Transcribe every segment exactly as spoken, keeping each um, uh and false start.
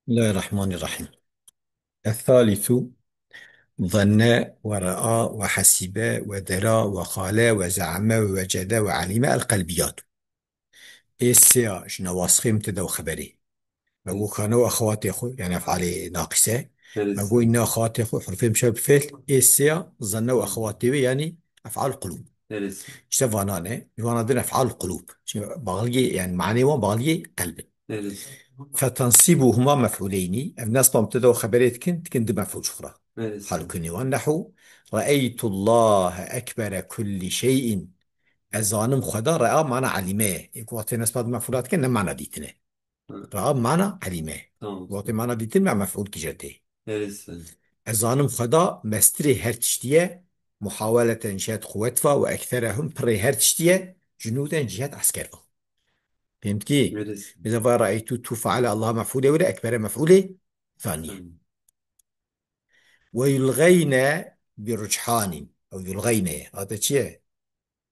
بسم الله الرحمن الرحيم. الثالث، ظن ورأى وحسب ودرى وقال وزعم ووجد وعلم، القلبيات. Ê sêya ji newasixê mubteda û xeberê. Me got kana û exewatê xwe, yani efalê naqîse. Evet. Me got inna exewatê xwe, hurufê muşebbihe bi fi'l, ê sêya zanne û exewatê wê, yani efal qulûb. Evet. İşte vana ne? Vana din efal qulûb. Çünkü bağlı, yani manê wan bağlı qelb in. Evet. Fetensibuhuma mef'uleyni. Ev nesba mubteda û xeberê dikin, dikin du mef'ul ji xwe re. Evet. Hal kunê wan. Nehu, re'eytullahe ekbere kulli şey'in. Ez zanim Xweda, re'a mana alime ye. Ê ku wextê nesba du mef'ula dikin, ne mana dîtine. Hı. Re'a mana alime. Tamam. Wextê mana dîtin me mef'ul kije tê. Evet. Ez zanim Xweda mestirê her tiştî ye, muhaweleten cihet quwet va û ekserehum pirê her tiştî ye, cunûden cihet esker va. Fehmtkî? Evet. Bize va re'eytu tu faale Allah mef'ulê were, ekbere mef'ulê thaniye. Tamam. Ve yulgeyne bi ruchanin. Ew yulgeyne ye. Ate çi ye?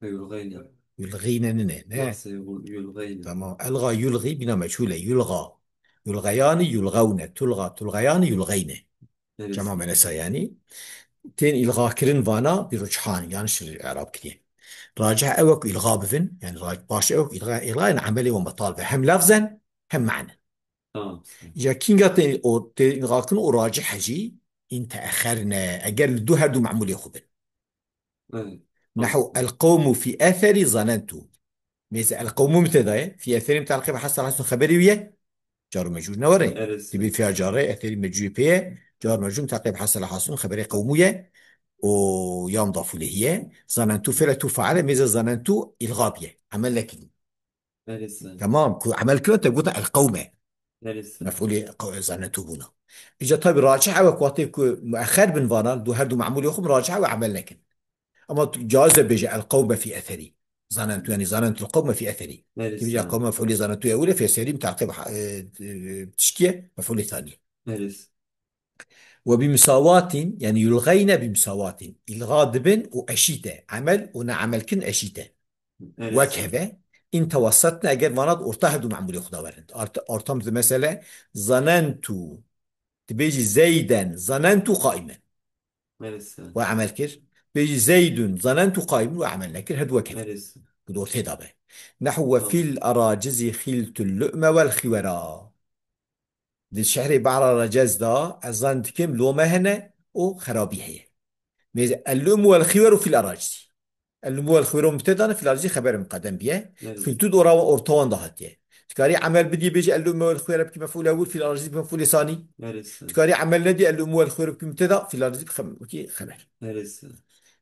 Yulgeyne. Yulgeyne nine, ne? Nasıl yul-, yulgeyne? Tamam. Elga yulgi bina meçhule. Yulga. Yulgeyani yulgewne. Tulga, tulgeyani yulgeyne. Evet. Cema menesa yani. Tên ilga kirin vana bi ruçhan. Yanlış i'rab kiriye. Racih ew ku ilga bivin. Yani ra-, baş ew ku ilga, ilga yani emelê wan betal be. Hem lafzen hem manen. Tamam. Ya kinga tên o, tên ilga kirin o racih hecî. In teexerne. Eger li du her du memulê xwe bin. Evet. Nehu el qewmu fi eseri zanentu. Mêze el qewmu mubteda ye. Fi eseri muteleqî bi hasel hasun xeberê wî ye. Car û mecrûr ne were? Evet. Dibê fiya carê eseri mecrûrê pê ye. Car mecrûr muteleqî bi hasel hasun xeberê qewmû ye. O ya mudafû lehî ye. Zanentu fi'le tu faale, mêze zanentu îlga bîye. Emel nekirin. Belê. Tamam, ku emel kirin te gotin el qewme. Belê. Mef'ulê qew-, zanentu bûna. Îca tabi racih ew e ku wextê ku muexer bin vana, du her du memulê xwe racih ew e emel nekin. Ama tu caiz e bêje el qewme fî etherî. Zanentu, yani zanentu el qewme fî etherî. Belê. Ki bêje el qewme mef'ulê zanentu ewil e, fî etherî muteleqî bi ha-, e, e, tişkî ye, mef'ulê thaniye. Belê. Ve bi musawatin, yani yulgayne bi musawatin. İlga dibin û eşît e. Emel û neemelkin eşît e. Evet. Wek heve, in tewessatne eger vana di orta her du memulê xwe de werin. Art-, orta mesele, zanentu, dibêjî Zeyden, zanentu qaimen. Evet. Ve emel kir. Bêjî Zeydun, zanentu qaimun ve emel nekir, her du wek heve. Evet. Ku di ortê de be. Nehu ve Tamam. fil aracizi xiltul lu'me vel xiwera. Di şehrê Be'ra Recez de ez zan dikim lome hene û xerabî heye. Mêze el-lum wel xiweru fil aracî. El-lum wel xiweru mubteda ne, fil aracî xeber muqedem biye. Evet. Xiltu di ora orta wan de hatiye. Dikarî emel bidî bêjî el-lum wel xiwere bikî mef'ul ewil, fil aracî bikî mef'ul sani. Evet. Dikarî emel nedî el-lum wel xiweru bikî mubteda, fil aracî bikî xem-, bikî xeber. Evet.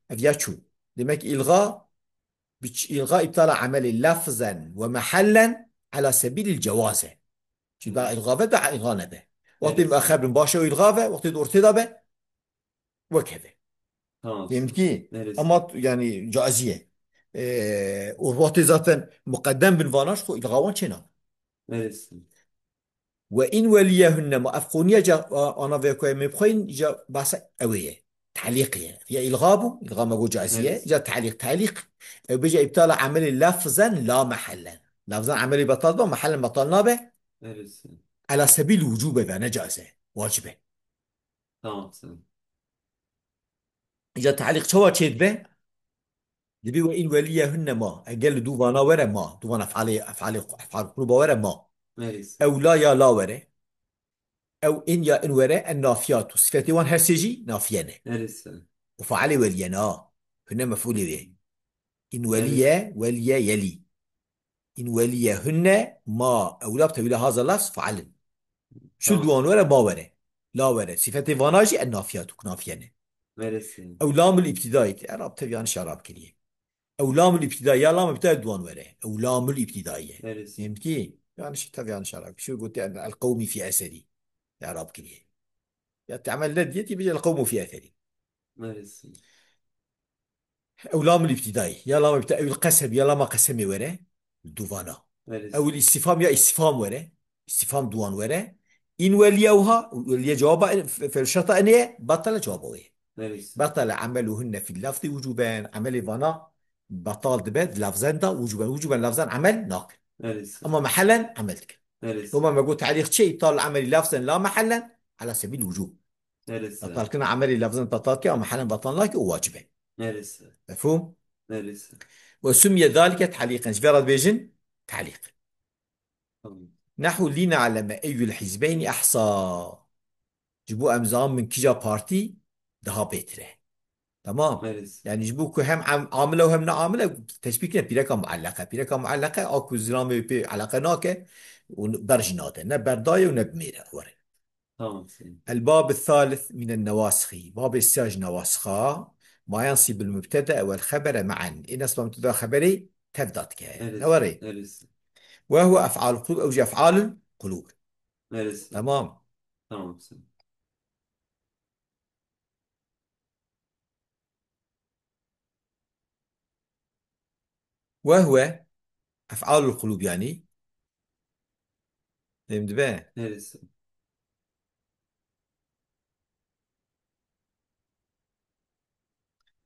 Ev ya çû. Demek îlga Biç-, îlga îptala emelê lefzen ve mehellen ala sebîlil cewaz e. Çünkü Evet. îlga ve de îlga nebe. Wextê Evet. muexer bin baş e û îlga ve, wextê di ortê de be, wek heve. Tamam. Fehmtkî? Evet. Ama t-, yani caiziye. Ee, û wextê zaten muqeddem bin vana ji xwe îlga wan çêna. Evet. Ve in weliyehunne ma, ev qoniya ca, a, ana vê ku em ê bixwîn, ca bahsa ew ê ye. Telîq ye. Ya îlga bû, îlga me got caiziye, Evet. ca telîq, telîq. Ew bêje îptala emelê lefzen la mehellen. Lefzen emelê betal be, mehellen betal nabe. Evet. Ela sebîl wucûbe ve, ne caize. Wacib e. Tamam, tamam. Îca telîq çawa çêdibe? Dibê ve in weliyehunne ma. Eger li dû vana were ma. Dû vana efalê, efalê, efal quluba were ma. Evet. Ew la ya la were. Ew in ya in were en nafiyat û sifetê wan her sê jî nafiye ne. Evet. Û failê weliye ne ha. Hunne mef'ulê wê. In Evet. weliye, weliye yelî. In weliyehunne ma ewla bi tewîla haza lafz fail in. Şu Tamam. duwan were ma were. La were. Sifetê vana jî en nafiyat û nafiye ne. Neresi? Ew lamul îbtidayî. Erab tev yanlış erab kiriye. Ew lamul îbtidayî. Ya lam îbtidayî duwan were. Ew lamul îbtidayî ye. Neresi? Fehmtkî? Yanlış, tev yanlış erab. Şu gote el qewmî fî eserî. Erab kiriye. Ya temel ne diye ki bêje el qewmu fî eserî. Neresi? Ew lamul îbtidayî. Ya lama îbtidayî, ew qesem, ya lama qesemê were. Duvana. Evet. Ew îstifam ya îstifam were. Îstifam duwan were. In weliyewha, weliye cevaba, fe-, fel şerta ene ye, batale cevaba wê. Evet. Batale emeluhunne fil lafzi wucuben. Emelê vana batal dibe, di lafzen da wucuben. Wucuben lafzen emel nakin. Evet. Ama mehellen emel dikin. Neresi? Loma me got telîq çi? İptal ameli lafzen la mehellen ala sebil wucub. Neresi? Betalkirina amelê lafzen betal ke, a mehellen betal nake, o wacib e. Neresi? Mefhûm? Neresi? Ve summiye zalike telîqen. Ji vê re dibêjin telîq. Tamam. Nehu lî ne'leme eyyul hizbeyni ehsa. Ji bo em zanin min kîja partî daha bêtir e. Tamam. Neresi? Yani ji bo ku hem am-, amile û hem ne amile teşbîh ne pîreka muallaqe. Pîreka muallaqe a ku zilamê wê pê eleqe nake û ber jî nade. Ne berdayê û ne bi mêre were. Tamam, seyî. El bab thalith minen newasikhi. Babê sêya ji newasikha. Ma yensibul mubteda wal khabere ma'en. Ê nesba mubteda xeberê tev da dike. Neresi? Ne were? Neresi? Ve huve ef'al qulub, ew jî ef'alul qulub. Neresi? Tamam. Tamam, seyî. Ve huve ef'alul qulub yani. Fehim dibe? Neresi?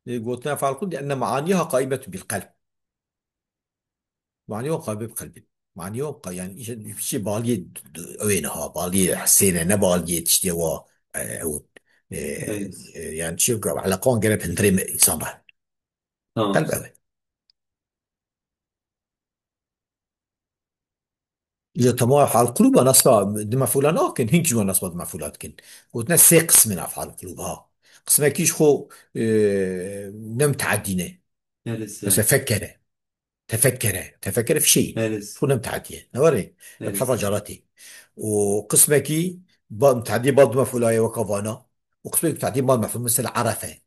Lê gotina ef'al qulub, لأن معانيها قائمة بالقلب. Manî wan qaibe bi qelbê. Manî wan qa-, yani îşte bir şey baliyê d-, d-, ew ê niha, baliyê hesê ne, ne baliyê tiştê wa, e, ew, e, Evet. e, yani şey, eleqan gere bi hundirê me-, insan re. Tamam. Qelb ew e. Îja temam ef'al qulûba nasba di mef'ûla nakin, hinkî ji wan nasba di mef'ûla dikin. Gotine sê qismin ef'al qulûb ha. Qismekî ji xwe, e, ne miteedî ne. Neresi? Mesela fekkere. Tefekkere. Tefekkere fişeyin. Neresi? Xwe ne miteedî ye. Ne were? Neresi? Bi hefa caratê. Û qismekî ba, miteedî ba di mef'ûla ye weka vana. Û qismekî miteedî ba mef'ûl. Mesela arefe.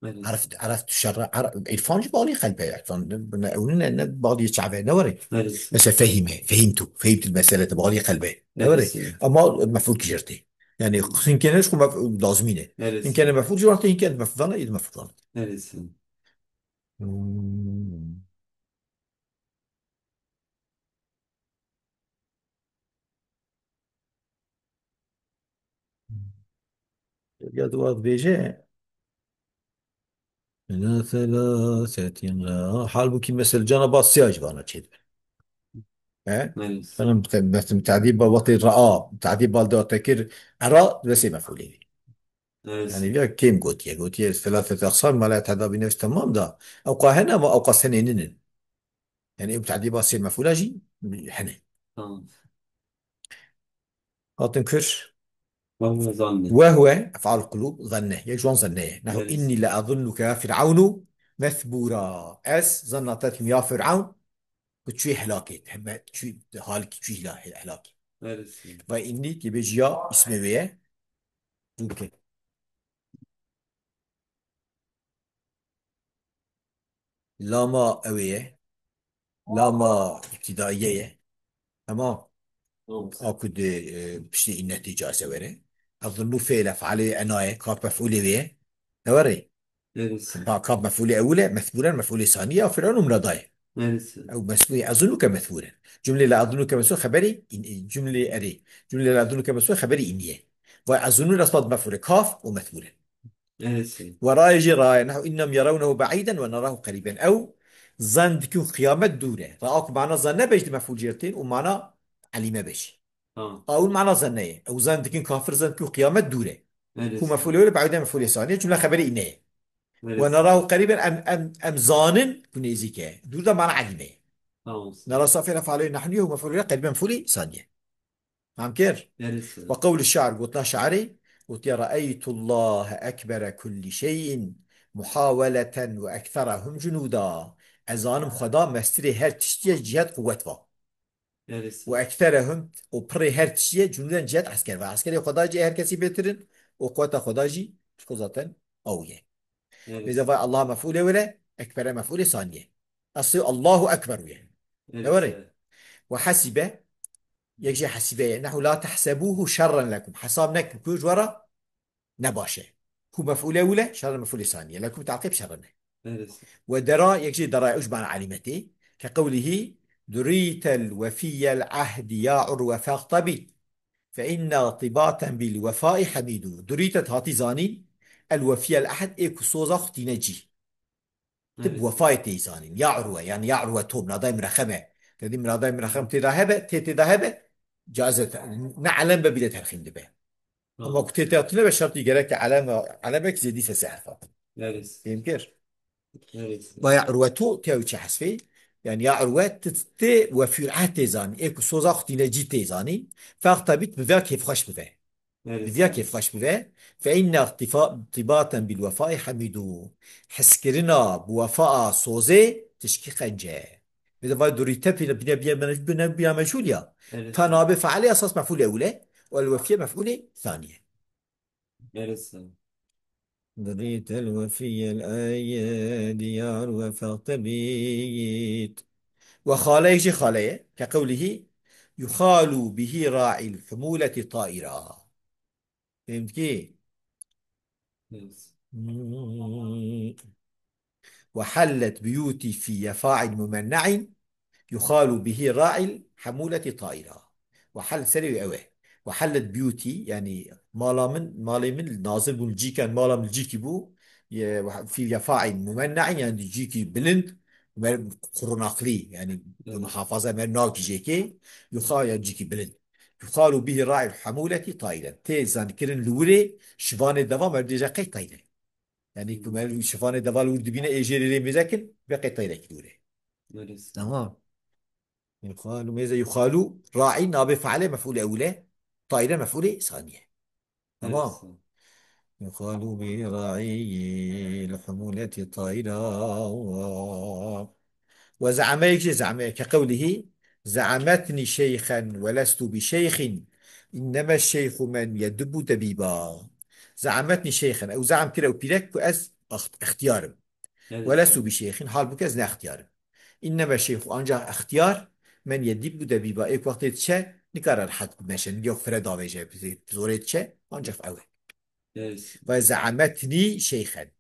Evet. Areft, areft şerre, ar-, irfan jî balî qelbe, irfan ne, ne, ew ne, ne balî çavê, ne were? Evet. Mesela fehime, fehimtu, fehimtul meselete balî qelbe, ne were? Evet. Ama mef'ul kişirtî. Yani hinkene şu mef-, lazimî ne. Evet. Hinkene mef'ul jî warte, hinkene mef'ul vana, id mef'ul vana. Evet. Hmm. Ya dua dibêje. Ila selasetin ra. Halbuki mesela cana bas siyah ji vana çêdibe. He? Evet. Benim te-, betim tadî ba wextê raa, tadî ba da tekir era, ve sê mef'ulê. Evet. Yani ya kêm gotiye, gotiye selaset aqsam ma la yeteda bi nefs tamam da. Ew qa hene ama ew qa senê ninin. Yani ew tadî ba sê mef'ula jî hene. Tamam. Hatin kir. Ve huve zanne. Ve huve ef'al qulub zanne. Yek ji wan zanne ye. Nehu Evet. inni le azunnuke ya Fir'aunu mesbura. Ez zanna te dikim ya Fir'aun, ku çûyî helakê. Heme çûyî, hal ki çûyî hela-, helakê. Evet. Ve inni ki bêjî ya ismê wê ye. Çünkü lama ew ê ye. Lama îbtidaiye ye. Tamam. Tamam. A ku di, e, piştî înnetî caze were. Ezunnu fiil ef'alê ena ye. Kaf mef'ulê wê ye. Ne were? Evet. Ba kaf mef'ulê ewil e. Mesburen mef'ulê saniye. Fi'lun murada ye. Evet. Ew mesbû-, ezunnuke mesburen. Cümle la ezunnuke mesbûr xeberî in-, cümle erê. Cümle la ezunnuke mesbûr xeberî iniye. Ve ezunnu respat mef'ulê kaf û mesburen. Evet. Ve rayê jî raye, nehu innem yerewnehu be'îden ve nerahu qerîben. Ew zan dikin qiyamet dûr e. Raa ku mana zan nebêj di mefûl jê re tên û mana elîme bêj. Ha. Ew mana zan neye. Ew zan dikin kafir zan dikin qiyamet dûr e. Evet. Ku mefûlê wê be'îden mefûlê saniye. Cümle xeberê îne ye. Evet. Ve nerahu qerîben em, em, em zanin ku nêzîk e. Dûr de mana elîme ye. Tamam. Nera safê re faalê nehniye û mefûlê qerîben mefûlê saniye. Fam kir? Neresi? Ve qewlî şair, gotina şairê, gotiye, "Re'eytullahe ekbere kullî şey'in muhaweleten ve ekserehum cunuda." Ez zanim Xweda mestirê her tiştî ye, cîhet quwet va. Neresi? Ve ekserehum, û pirê her tiştî ye, cunudan cîhet esker va. Eskerê Xweda jî her kesî bêtir in, û quweta Xweda jî ji xwe zaten ew ye. Neresi? Vêde va Allah mef'ulê were, ekbere mef'ulê saniye. Eslê Allahu ekber wê. Neresi? Ne were? Ve hesibe, Yek jê hesîbe ye. Nehu la tehsebuhu şerren lekum. Hesab nekin ku ji we re ne baş e. Hu mef'ûle wile, şerren mef'ûlê saniye. Lekum teqîb şerren e. Evet. Ve dera, yek jê dera, ew ji bana elîmetê. Ke qewlihî, durîtel wefîyel ahdi ya urwe fextabî. Fe inna tibaten bil wefai hemîdu. Durîtet hatî zanîn, el wefîyel ahd ê ku soza xwe tîne cî. Tib Evet. wefayê tê zanîn. Ya urwe, yani ya urwe tom, nadayê mirexem e. Te dî miradayê mirexem tê da hebe, tê tê da hebe. Caze te-, ne elem be bîle terxîn dibe. Ama ku tê te tune be şertî gerek ke elem, elemek zêdî se sê herfa. Neresi? Fêm kir. Neresi? Vaya urwetu te ew çi hesfê? Yani ya urwe ti, ti wefî û ehd tê zanî. Ê ku soza xwe tîne cî tê zanî. Feqtebît bi vêya kêfxweş bive. Bi vêya kêfxweş bive. Fe inne tifa-, tibaten bil wefayî hemîdû. Hiskirina bi wefaa sozê tişkî qenc e. Vê de vay durî te pîne, pîne, pîne, pîne, pîne meşhûl ya. Evet. Ta nabê fealê esas mef'ûl ewil e. Û el wefiye mef'ûlê sanî ye. Neresi? Durî tel wefiyel ey diyar we feqtebît. Ve xaleyek jî xale ye. Ke qewlihî yuxalu bihî ra'il humûleti taîra. Fêm dikî? Yes. Hmm. Ve hallet biyûtî fî yefa'in mumenna'in yuxalu bihî ra'il hemûleti taîra. Ve hal serê wî ew e. Ve hallet biyûtî, yani mala min, malê min nazir bûn cîken, mala min cîkî bû. Ye, ve fî yefa'in mumenna'in, yani cîkî bilind, mer-, korunaklı, yani Evet. muhafaza mer navkî jêkê, yuxa, yani cîkî bilind. Yuxalu bihî ra'il hemûleti taîren. Tê zanîkirin li wirê şivanê deva, me dêje qey tayre. Yani ku me şivanê deva li wir dibîne, ê jêrê rê mêze kin, be qey tayre ki li wirê. Neresi? Tamam. Yuxalu, mêze yuxalu, ra'i nabê fealê mef'ûlê ewil e. Taîre mef'ûlê sanî ye. Tamam. Neresi? Yuxalu bi ra'i li humûleti taîra. Ve ze'ameyek jî ze'ameyek ke qewlihî ze'ametnî şeyxen ve lestu bi şeyxin. İnneme şeyxu men yedubbu debiba. Ze'ametnî şeyxen. Ew ze'am kir ew pîrek ku ez ext-, extiyar im. Evet. Ve lestu bi şeyxin. Halbûkî ez ne extiyar im. İnneme şeyxu. Ancak extiyar men yedubbu debiba. Ê ku wextê diçe nikare rehet bimeşe. Nigê xwe fire davêje. Zorê diçe. Ancak ew e. Evet. Ve ze'ametnî şeyxen.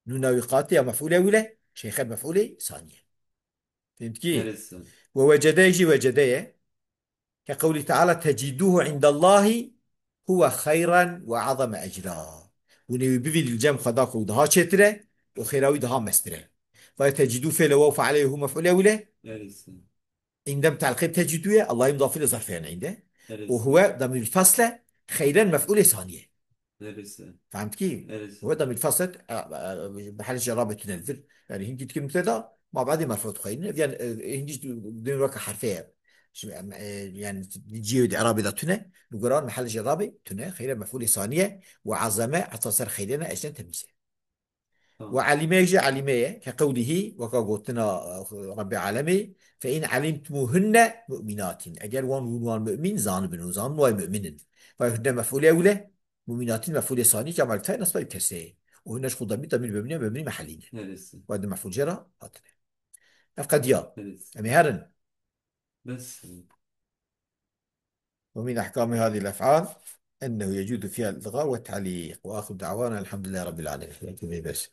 Nûna wî qatî ya mef'ûlê ewil e, şeyxen mef'ûlê sanî ye. Fêm dikî? Neresi? Ve wecedeyek jî wecede ye. Ke qewlî teala tecîdûhu indallahî huwe xeyran ve azame ecra. Hûn ê wî bivî li cem xwe da ku daha çêtir e û xêra wî daha mestir e. Vay tecîdû fêle waw fealê hû mef'ûlê ewil e. Neresi? Îndem telqîb tecîdû ye, Allahî mudafî li zerfê ne îndê. Evet. Û huwe demîr fasl e, xeyren mef'ûlê sanî ye. Neresi? Fehmtkî? Neresi? Huwe demîr fasl e, e, e, mehel cerabê tune li vir. Yani hingî dikin mübteda, ma badê merfu dixweynin. Yani, e, hingî duyun weke herfê ye. Şimdi, em, e, yani cihê di erabê de tune, li goran mehel cerabê tune, xeyre mef'ûlê sanî ye, ve azeme, heta ser xeyre ne, ecden temîz e. Tamam. Ve alimeyek jî alime ye, ke qewlihî, weka gotina, e, Rabbê alemê, fe in alimtumuhunne mu'minatin. Eger wan hûn wan mu'min zanibin û zanin way mu'min in. Ve hunne mef'ûlê ewil e, mu'minatin mef'ûlê sanî, cemal tay nasba kesê. Û hunne ji xwe demîr, demîr bimîne, bimîne mehelî ne. Neresi? Ve di mef'ûl jê re hatine. Ev qediya. Neresi? Em ê herin. Bes. ومن أحكام هذه الأفعال أنه يجوز فيها الإلغاء والتعليق. وآخر دعوانا الحمد لله رب العالمين. Belkî bê bes.